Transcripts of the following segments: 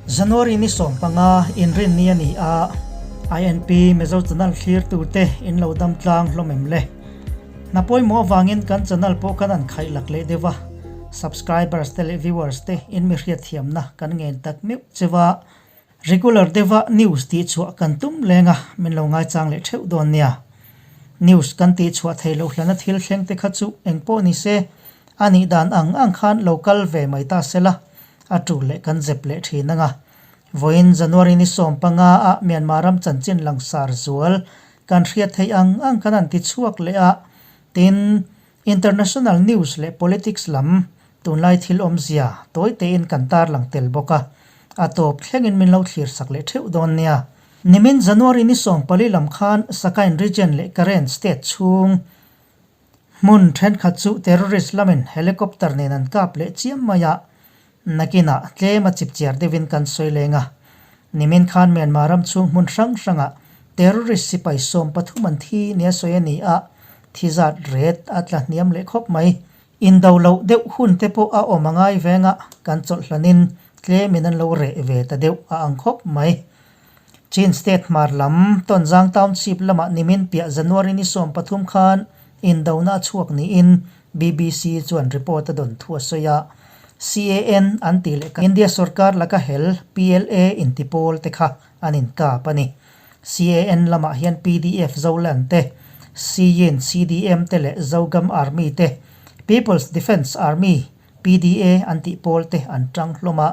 January ni 15 inrinni a ni a, INP Mizo channel thlirtute in lo dam tlang hlawm em le? Hna pawimawh avangin kan channel pawh kan an khaih lak leh deuh a, subscribers te leh viewers te in mi hriatthiamna kan ngen tak meuh cheu a, Regular deuha news tih chhuah kan tum leng a, min lo ngaichang leh theuh dawn nia. News kan tih chhuah thei loh hlana thil thleng te kha chu eng pawh ni se, a nih dan ang ang khan lo kal ve mai ta sela, a tul leh kan zep leh thin ang a. Vawiin January ni 15 ah Myanmar ram chanchin langsar zual kan hriat theih ang ang khan an ti chhuak leh a, tin, International news leh politics lam tunlai thil awmzia tawi tein kan tarlang tel bawk a, a tawp thlengin min lo thlir sak leh theuh dawn nia. Nimin January ni 14 lam khan Sakain region leh Karen state chhung hmun thenkhat chu terrorist lamin helicopter nen an kap leh chiam mai a, nakinah tlem a chipchiar deuhin kan sawi leng a. Nimin khan Myanmar ram chhung hmun hrang hrangah terrorist sipai 13 an thi nia sawi a ni a, Thi zat ret a tla hniam leh khawp mai. Indo loh deuh hun te pawh a awm a ngai veng a, kan chawlh hlanin tlemin an lo reh ve ta deuh a ang khawp mai. Chin State hmar lam Tonzang Township lamah nimin piah January ni 13 khan indona a chhuak niin BBC chuan report a dawn thu a sawi a. CAN an tih leh India sorkar laka hel PLA intipawl te kha an inkap a ni. CAN lamah hian pdf Zoland te, Siyin CDM te leh Zogam Army te, People's Defence Army, pda, an tih pawl te an tang hlawm a.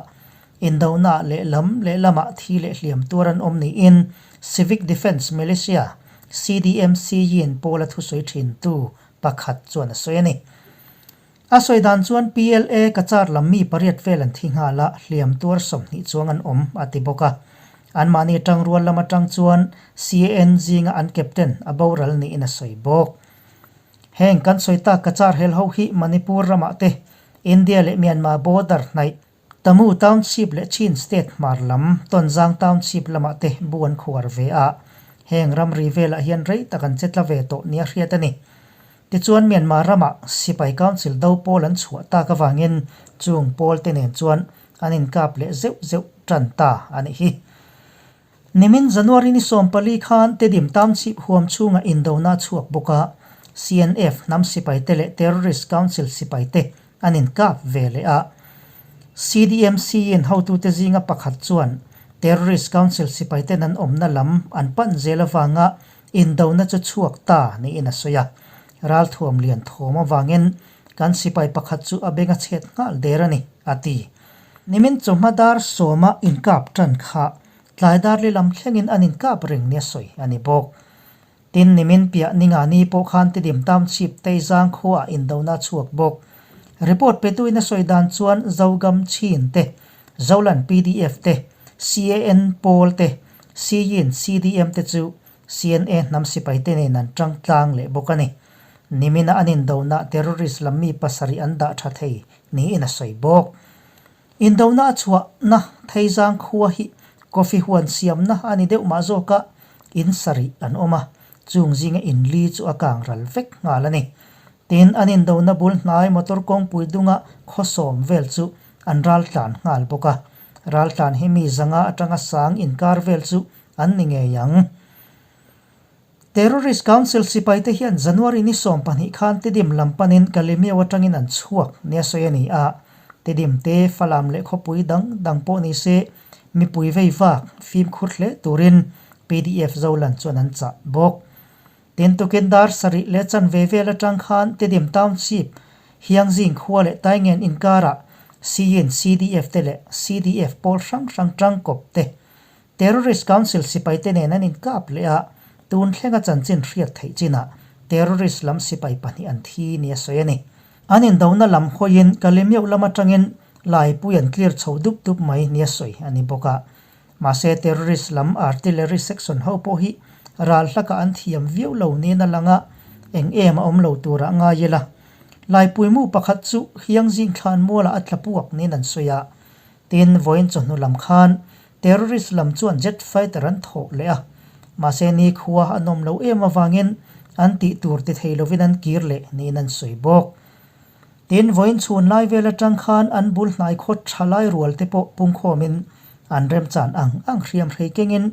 Indonaah lehlam lehlamah thi leh hliam tuar an awm niin Civic Defence Militia, CDM Siyin pawla thusawi thintu pakhat chuan a sawi a ni. A sawi dan chuan PLA Cachar lam mi pariat vel an thi nghal a, hliam tuar 20 chuang an awm, a ti bawk a. Anmahni tangrual lam atang chuan CAN zinga an captain a boral niin a sawi bawk. Heng kan sawi tak Cachar hel ho hi Manipur ramah te India leh Myanmar border hnaih Tamu Township leh Chin State hmar lam Tonzang Township lamah te bu an khuar ve a. Heng ramri velah hian rei tak an che tla ve tawh nia hriat a ni. Tichuan Myanmar ramah Sipai Council do pawl an chhuah tak avangin chung pawl te nen chuan an inkap leh zeuh zeuh tan ta a nih hi. Nimin January ni 14 khan Tedim Township huam chhungah indona a chhuak bawk a, CNF hnam sipai te leh Terrorist Council sipai te an inkap ve leh a. CDMC in hotute zinga pakhat chuan Terrorist Council sipai ten an awmna lam an pan zel avanga Indona chu chhuak ta niin a sawi a, ralthuam lian thawm avangin kan sipai pakhat chu a beng a chhet nghal der a ni, a ti. Nimin chawhma dar sawma inkap tan kha tlai dar lilam thlengin an inkap reng nia sawi a ni bawk. Tin, nimin piah ninga ni pawh khan Tidim Township Teizang khuaah indona a chhuak bawk. Report petuin a sawi dan chuan Zogam Chin te, Zolan pdf te, CAN pawl te, Siyin CDM te chu CNA hnam sipai te nen an tang tlang leh bawk a ni. Nimina an indona terrorist lam mi pasarih an dah tha thei niin a sawi bawk. Indona a chhuahna Theizang khua hi coffee huan siamna a ni deuh mah zawk a, in sarih an awm a, chung zinga in li chu a kang ral vek nghal a ni. Tin, an indona bul hnai motor kawngpui dunga khaw sawm vel chu an ral tlan nghal bawk a. Ral tlan hi mi zanga atanga sang inkar vel chu an ni ngei ang. Terrorist Council sipai te hian January ni 12 khan Tidim lam panin Kalemyo atangin an chhuak nia sawi a ni a. Tidim te Falam leh khawpui dang dang pawh ni se mipui vei vak fimkhur hle turin pdf Zolan chuan an chah bawk. Tin tukin dar sarih leh chanve vel atang khan Tidim Township, Hiangzing khua leh Taingen inkarah Siyin CDF te leh CDF pawl hrang hrang tangkawp te Terrorist Council sipai te nen an inkap leh a, tun thlenga chanchin hriat theih chinah terrorist lam sipai pahnih an thi nia sawi a ni. An indona lam hawiin Kalemyo lam atangin laipui an clear chho dup dup mai nia sawi a ni bawk a. Mahse terrorist lam artillery section ho pawh hi ral hlakah an thiam viau lo niin a lang a, eng em a awm lo turah ngai ila. Laipui mu pakhat chu Hiangzing thlan mualah a tla puak niin an sawi a. Tin, vawiin chawhnu lam khan terrorist lam chuan jet fighter an thawh leh a, mahse nikhua an awm lo em avangin an tih tur ti thei lovin an kir leh niin an sawi bawk. Tin, vawiin chhun lai vel atang khan an bul hnai khaw tha lai rual te pawh pungkhawmin An remchan ang ang hriam hrei kengin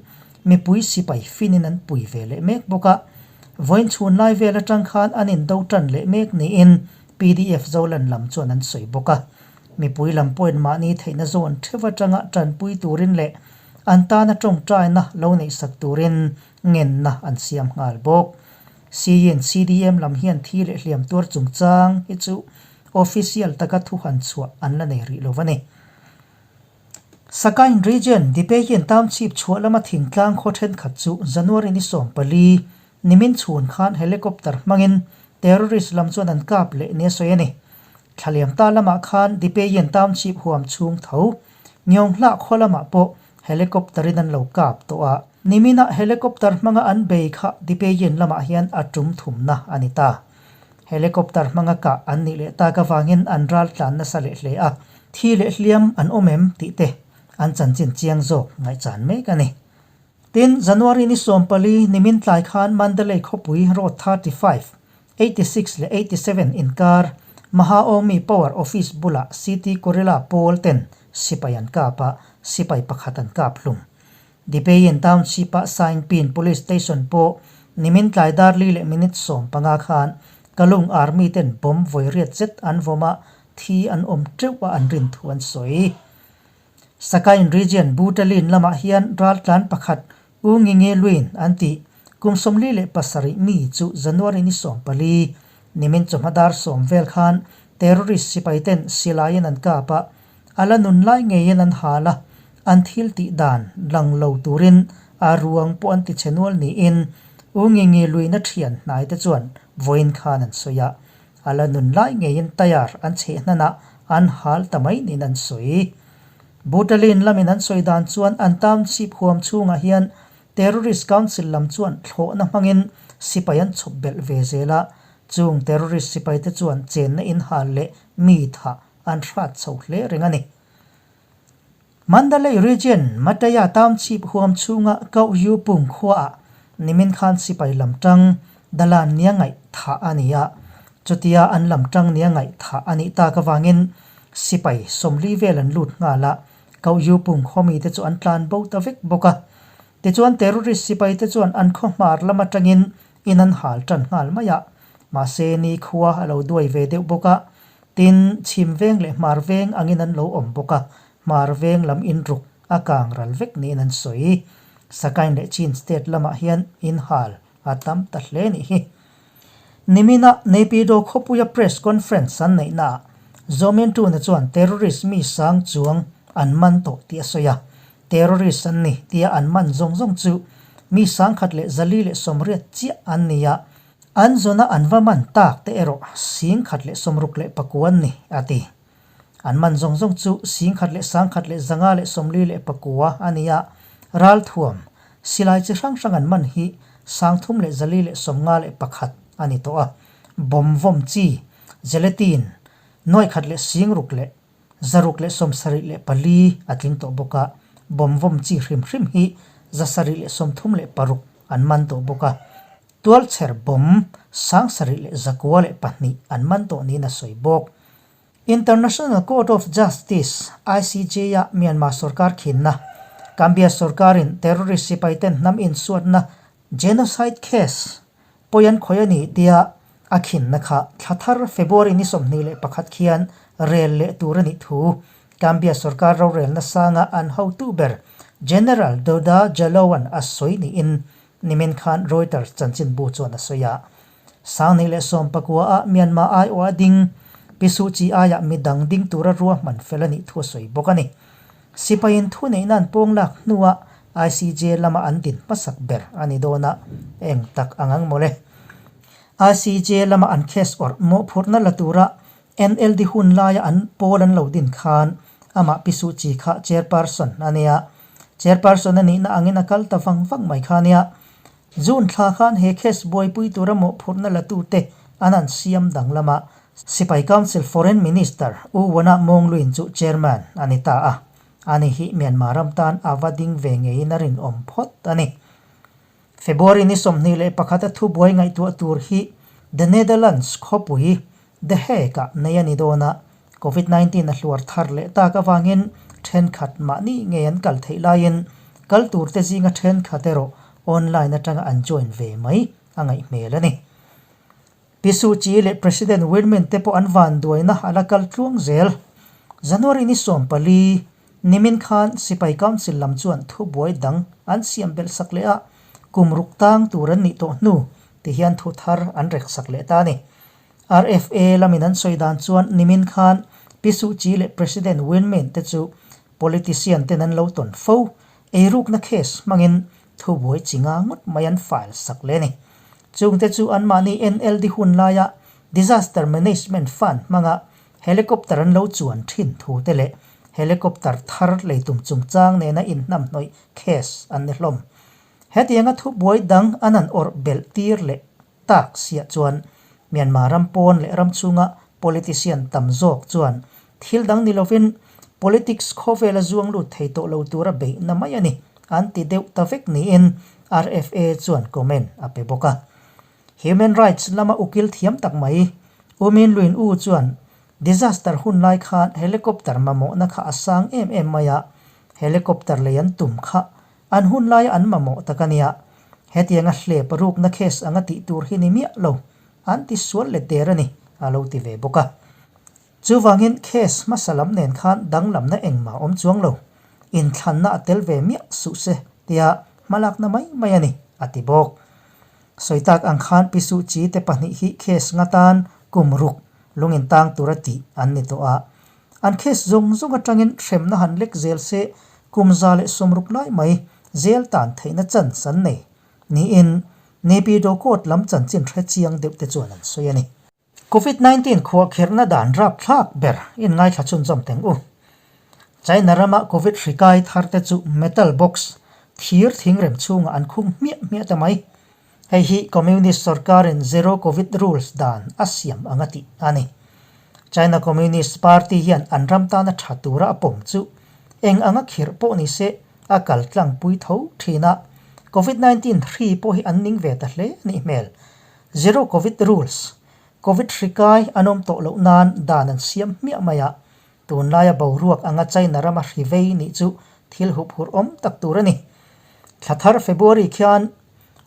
mipui sipai finin an pui ve leh mek bawk a. Vawiin chhun lai vel atang khan an indo tan leh mek niin pdf Zolan lam chuan an sawi bawk a. Mipui lam pawhin mahni theihna zawn theuh atanga tanpui turin leh an tana tawngtaina lo neihsak turin ngenna an siam nghal bawk. Siin CDM lam hian thi leh hliam tuar chungchang hi chu official taka thu han chhuah an la nei rih lo a ni. Sakain Region, Dipehian Township chhuah lama thingtlang khaw thenkhat chu January ni 14, nimin chhun khan helicopter hmangin terrorist lam chuan an kap leh nia sawi a ni. Thlaliam ta lamah khan Dipehian Township huam chhung tho Ngiawnghlah khaw lamah pawh helicopter in an lo kap tawh a. Niminah helicopter hmanga an bei kha Dipehian lamah hian a tum thumna a ni ta. Helicopter hmanga kah an nih leh tak avangin an ral tlan nasa leh hle a, thi leh hliam an awm em tih te an chanchin chiang zawk ngaihchan mek a ni. Tin, January ni 14 nimin tlai khan Mandalay khawpui Road 35, 86 leh 87 inkar Mahaomi Power Office bulah CT Gorilla pawl ten sipai an kap a, sipai pakhat an kap hlum. Dipein Township-a Saingpin Police Station pawh nimin tlai dar li leh minute 15 khan Kalung Army ten bomb vawi riat zet an vawm a, thi an awm teuh a an rin thu an sawi. Sakain Region Butalin lamah hian raltlan pakhat U Nginge Luin an tih kum 47 mi chu January ni 14 nimin chawhma dar 10 vel khan terrorist sipai ten silaiin an kap a, A la nun lai ngeiin an hal a, an thil tih dan lang lo turin a ruang pawh an ti chhe nual niin U Ngingi luina thian hnai te chuan vawiin khan an sawi a. A la nun lai ngeiin tire an chheh hnanah an hal ta mai niin an sawi. Butalin lamin an sawi dan chuan an township huam chhungah hian Terrorist Council lam chuan thlawhna hmangin sipai an chhawp belh ve zel a, chung terrorist sipaite chuan chenna inhal leh mi thah an hrat chho hle reng a ni. Mandalay Region, Mataya Township huam chhunga Koh Yu Pung khuaah nimin khan sipai lam tang Dalan nia ngaih thah a ni a, chutia an lam tang nia ngaih thah a nih tak avangin sipai 40 vel an lut nghal a, Koh Yu Pung khaw mite chu an tlan bo ta vek bawk a. Tichuan terrorist sipai te chuan an khaw hmar lam atangin in an hal tan nghal mai a, mahse ni khua a lo duai ve deuh bawk a, Tin, chhim veng leh hmar veng angin an lo awm bawk a, hmar veng lam in ruk a kang ral vek niin an sawi. Sakain leh Chin state lamah hian in hal a tam ta hle nih hi. Nimina Naypyidaw khawpuia press conference an neihnaah Zaw Min Tun-a chuan terrorist mi sang chuang an man tawh tih a sawi a, terrorist an ni tia an man zawng zawng chu mi 1180 chiah an ni a, An zawna an va man tak te erawh 1069 an ni, a ti. An man zawng zawng chu 10,154 a ni a, ralthuam, silai chi hrang hrang an man hi 3,151 a ni tawh a, bomb vawm chi, gelatine, 1,674 a tling tawh bawk a, bomb vawm chi hrim hrim hi 736 an man tawh bawk a. Tualchher bomb 7902 an man tawh niin a sawi bawk. International Court of Justice, ICJ, a Myanmar sorkar khinna, Gambia sorkarin terrorist sipaiten hnam insuatna genocide case pawi an khawih a ni tia a khinna kha thla thar February ni 21 khian rel leh tur a nih thu Gambia sorkar rorelna sanga an hotu ber General Dawda Jallow-a'n a sawi niin Nimin khan Reuters chanchinbu chuan a sawi a, 2019 ah Myanmar aiawh a ding, Pi Suu Kyi aiah midang ding tura ruahman fel a nih thu a sawi bawk a ni. Sipaiin thuneihna an pawng lak hnuah ICJ lama an din hmasak ber a ni dawn a, eng tak ang ang mawle. ICJ lama an case awrh mawhphurhna la tura NLD hun laia an pawl an lo din khan amah Pi Suu Kyi kha chairperson a nia. Chairperson a nihna angin a kal ta vang vang mai kha nia. June thla khan he case buaipui tura mawhphurhna latute an han siam danglam a, Sipai Council Foreign Minister U Wana Mawngluin chu chairman a ni ta a. Ani hi Myanmar ram tan a va ding ve ngeiin a rinawm phawt a ni. February ni 21 a thubuai ngaihtuah tur hi The Netherlands khawpui The Hague-ah nei a ni dawn a, Covid 19 a hluar thar leh tak avangin Thenkhat mahni ngei an kal theih laiin kal turte zinga thenkhat erawh online atanga an join ve mai a ngaih hmel a ni. Pi Suu Kyi leh President Win Myint te pawh an vanduaina a la kal tluang zel. January ni 14, nimin khan Sipai Council lam chuan thubuai dang an siam belh sak leh a, kum ruk tang tur an nih tawh hnu ti hian thu thar an rek sak leh ta a ni. RFA lamin an sawi dan chuan nimin khan Pi Suu Kyi leh President Win Myint te chu politician ten an lo tawn fo, eirukna case hmangin Thubuai chi nga ngawt mai an file sak leh a ni. Chungte chu anmahni NLD hun laia Disaster Management Fund hmanga helicopter an lo chuan thin thu te leh helicopter thar leitum chungchang nena inhnamhnawih case an ni hlawm. Hetianga thubuai dang an han awrh belh tir leh tak siah chuan Myanmar ram pawn leh ram chhunga politician tam zawk chuan thil dang ni lovin politics khawvela zuang lut thei tawh lo tura beihna mai a ni an ti deuh ta vek niin RFA chuan comment a pe bawk a. Human rights lama ukil thiam tak mai U Min Lwin U chuan disaster hun lai khan helicopter mamawhna kha a sang em em mai a, helicopter lei an tum kha An hun laia an mamawh tak a nia. Hetianga hlep rukna case anga tih tur hi ni miah lo, an ti sual let der a ni, a lo ti ve bawk a. Chuvangin case hmasa lam nen khan danglamna engmah awm chuang lo, inthlanna a tel ve miah suh se tia hmalakna mai mai a ni, a ti bawk. Sawi tak ang khan Pi Suh Kyi te pahnih hi case nga tan kum ruk lungin tang tura tih an ni tawh a. An case zawng zawng atangin hremna han lek zel se kum 160 lai mai zel tan theihna chance an nei niin Naypyidaw Court lam chanchin hre chiang deuh te chuan an sawi a ni. Covid 19 khuahkhirhna dan rapthlak ber in ngaithla chhunzawm teng u. China rama Covid hri kai thar te chu metal box thir thingrem chhungah an khung hmiah hmiah ta mai. Hei hi Communist sorkarin Zero Covid Rules dan a siam anga tih a ni. China Communist Party hian an ram tana tha tura a pawm chu eng anga khirh pawh ni se a kal tlangpui tho thin a, Covid 19 hri pawh hi an ning ve ta hle a nih hmel. Zero Covid Rules, Covid hri kai an awm tawh loh nan dan an siam hmiah mai a, tunlaia boruak anga China rama hri vei nih chu thil huphurh awm tak tur a ni. Thla thar February khian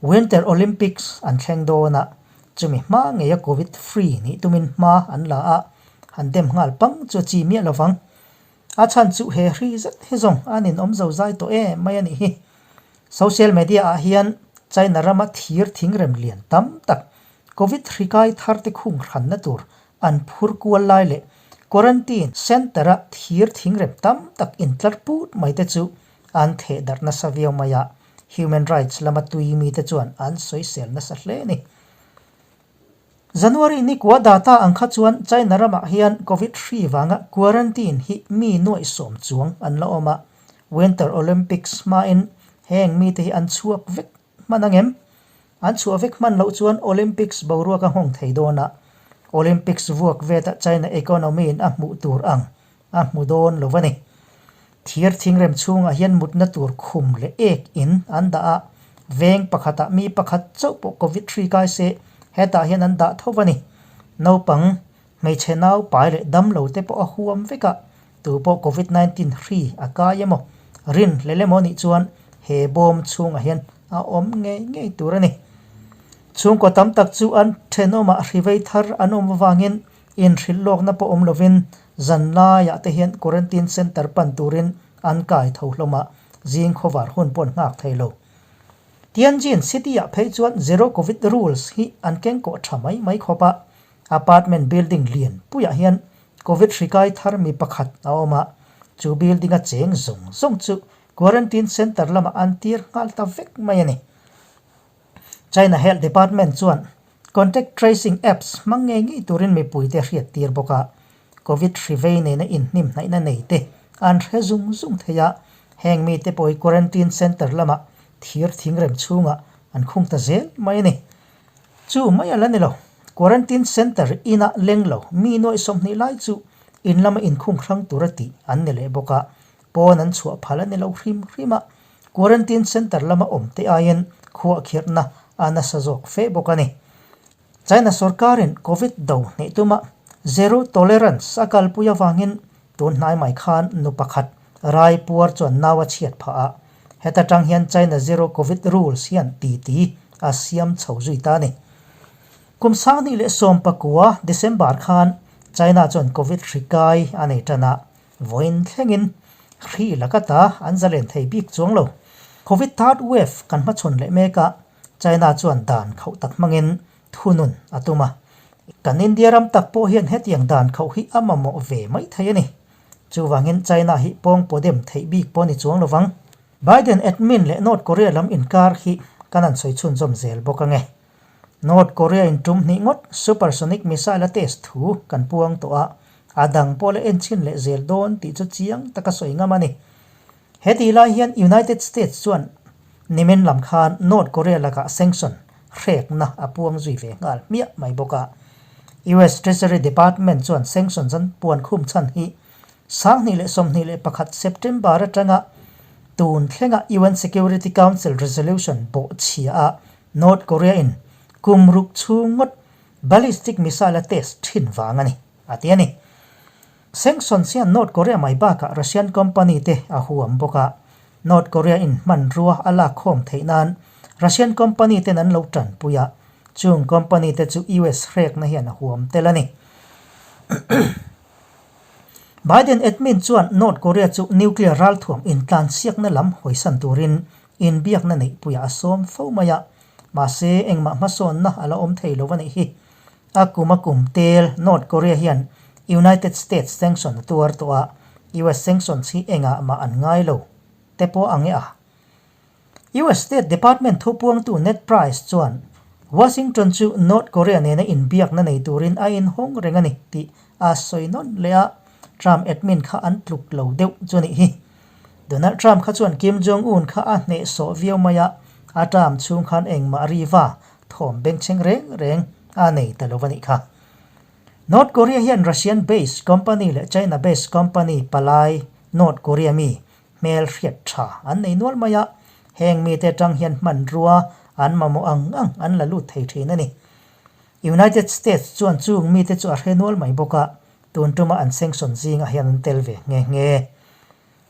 Winter Olympics an thleng dawn a, chumi hma ngeia Covid free nih tumin hma an la a, han dem nghal pang chu a chi miah lovang. A chhan chu he hri zet hi zawng an inawm zo zai tawh em mai a nih hi. Social media ah hian China rama thir thingrem lian tam tak Covid hri kai thar te khung hranna tur an phur kual lai leh quarantine center a thir thingrem tam tak intlar put mai te chu an theh darh nasa viau mai a. Human rights lama tui mite chuan an sawisel nasa hle a ni. January ni kua data ang kha chuan China ramah hian Covid hri vanga quarantine hi mi nuaih sawm chuang an la awm a, Winter Olympics hmain heng mite hi an chhuak vek hman ang em? An chhuah vek hman loh chuan Olympics boruak a nghawng thei dawn a, Olympics vuak veta China economy in a hmuh tur ang a hmu dawn lo a ni. Thir thingrem chhungah hian mutna tur khum leh ek in an dah a, veng pakhatah mi pakhat chauh pawh Covid hri kai se hetah hian an dah tho a ni. Naupang, hmeichhe nau pai leh damlo te pawh a huam vek a, tu pawh Covid 19 hri a kai emaw, rin hlel emaw nih chuan he bawm chhungah hian a awm ngei ngei tur a ni. Chhungkaw tam tak chu an thenawmah hri vei thar an awm avangin Inhrilh lawkna pawh awm lovin zan laiah te hian quarantine centre pan turin an kai tho hlawm a, zing khawvar hun pawh an nghak thei lo. Tianjin city-ah phei chuan zero covid rules hi an kengkawh tha mai mai khawp a, apartment building lian puiah hian covid hri kai thar mi pakhat a awm a, chu building-a cheng zawng zawng chu quarantine centre lamah an tir nghal ta vek mai a ni. China Health Department chuan Contact tracing apps hmang ngei ngei turin mipuite hriat tir bawk a, Covid hri vei nena inhnim hnaihna nei te an hre zung zung thei a, heng mite pawh hi quarantine centre lamah thir thingrem chhungah an khung ta zel mai a ni. Chu mai a la ni lo, quarantine centre inah leng lo mi nuaih 20 lai chu in lama inkhung hrang tura tih an ni leh bawk a, pawn an chhuah phal a ni lo hrim hrim a, Quarantine Centre lama awm te aiin khuahkhirhna a nasa zawk fe bawk a ni. China sorkarin Covid do hnih tuma Zero Tolerance a kalpui avangin tun hnai mai khan nu pakhat Rai puar chuan nau a chhiat phah a, heta tang hian China Zero Covid Rules hian titi a siam chho zui ta a ni. Kum 2019 December khan China chuan Covid hri kai a nei tan a, vawiin thlengin hri laka ta an zalen thei bik chuang lo. Covid third wave kan hmachhawn leh mek a, China chuan dan khauh tak hmangin thunun a tum a. Kan India ram tak pawh hian hetiang dan khauh hi a mamawh ve mai thei a ni. Chuvangin China hi pawng pawh dem theih bik pawh a ni chuang lovang. Biden admin leh North Korea lam inkar hi kan han sawi chhunzawm zel bawk ange. North Korea in tum hnih ngawt supersonic missile a test thu kan puang tawh a, a dang pawh la enchhin leh zel dawn tih chu chiang taka sawi ngam a ni. He tih lai hian United States chuan nimin lam khan North Korea lakah sanction hrekna a puang zui ve nghal hmiah mai bawk a. US Treasury Department chuan sanctions an puan khum chhan hi 2021 September atanga tun thlenga UN Security Council resolution bawh chhia a North Korea in kum ruk chhung ngawt ballistic missile a test thin vang a ni, a ti a ni. Sanctions hian North Korea mai bakah Russian company te a huam bawk a, North Korea in hmanrua a lak khawm theih nan Russian company ten an lo tanpui a, chung company te chu US hrekna hian a huam tel a ni. Biden admin chuan North Korea chu nuclear ralthuam intlansiakna lam hawisan turin inbiakna neihpuiah a sawm fo mai a, mahse engmah hmasawnna a la awm thei lo a nih hi. A kum a kum tel North Korea hian United States sanction a tuar tawh a, US sanctions hi engah mah an ngai lo te pawh ang e a. US State Department thupuangtu Ned Price chuan Washington chu North Korea nena inbiakna nei turin a inhawng reng a ni tih a sawi nawn leh a, Trump admin kha an tluk lo deuh chu a nih hi. Donald Trump kha chuan Kim Jong Un kha a hnehsawh viau mai a, a term chhung khan engmah riva thawm bengchheng reng reng a nei ta lo a nih kha. North Korea hian Russian based company leh China based company palai North Korea mi hmel hriat tha an nei nual mai a, heng mite atang hian hmanrua an mamawh ang ang an la lut thei thin a ni. United States chuan chung mite chu a hre nual mai bawk a, tun tuma an sanction zingah hian an tel ve nghe nghe.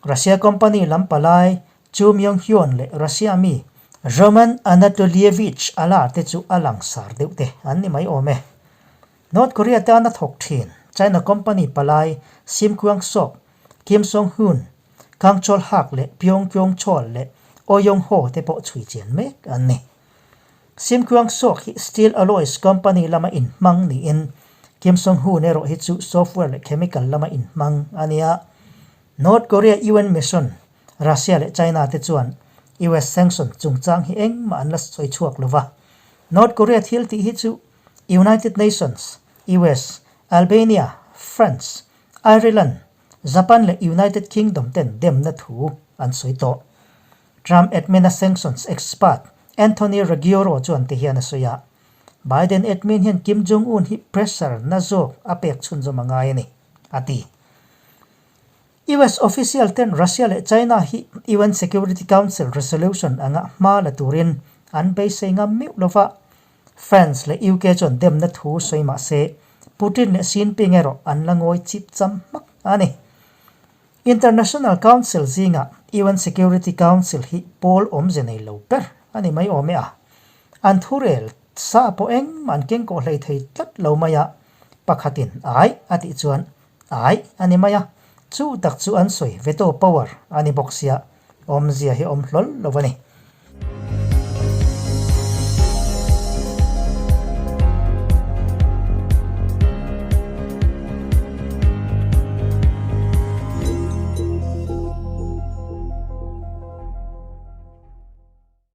Russia company lam palai Chu Myung Hyun leh Russia mi Roman Anatolievich Alar te chu a langsar deuh te an ni mai awm e. North Korea tana thawk thin China company palai Sim Kwang Sok, Kim Song Hyun, Kang Chol Hak leh Pyong Kyong Chol leh Oh Yong Ho te pawh chhui chian mek an ni. Sim Kwang Sok hi Steel Alloys company lama inhmang niin Kim Song Hyun erawh hi chu software leh chemical lama inhmang a nia. North Korea UN mission Russia leh China te chuan US sanction chungchang hi engmah an la sawi chhuak lo va. North Korea thil tih hi chu United Nations, US, Albania, France, Ireland, Japan leh United Kingdom ten demna thu an sawi tawh. Trump admin-a sanctions expert Anthony Ruggiero chuan ti hian a sawi a, Biden admin hian Kim Jong-un hi pressure na zawk a pek chhunzawm a ngai a ni, a ti. US official ten Russia leh China hi UN Security Council resolution anga hma la turin an beisei ngam meuh lova, France leh UK chuan demna thu sawi mah se Putin leh Xi Jinping erawh an la ngawi chip cham hmak a ni. International Council zingah UN Security Council hi pawl awmze nei lo ber a ni mai awm e a, an thurel sa pawh engmah an keng kawh hlei thei tlat lo mai a, pakhatin ai a tih chuan Ai, a ni mai a, chu tak chu an sawi veto power a ni bawk sia, awmzia hi awm hlawl lo a ni.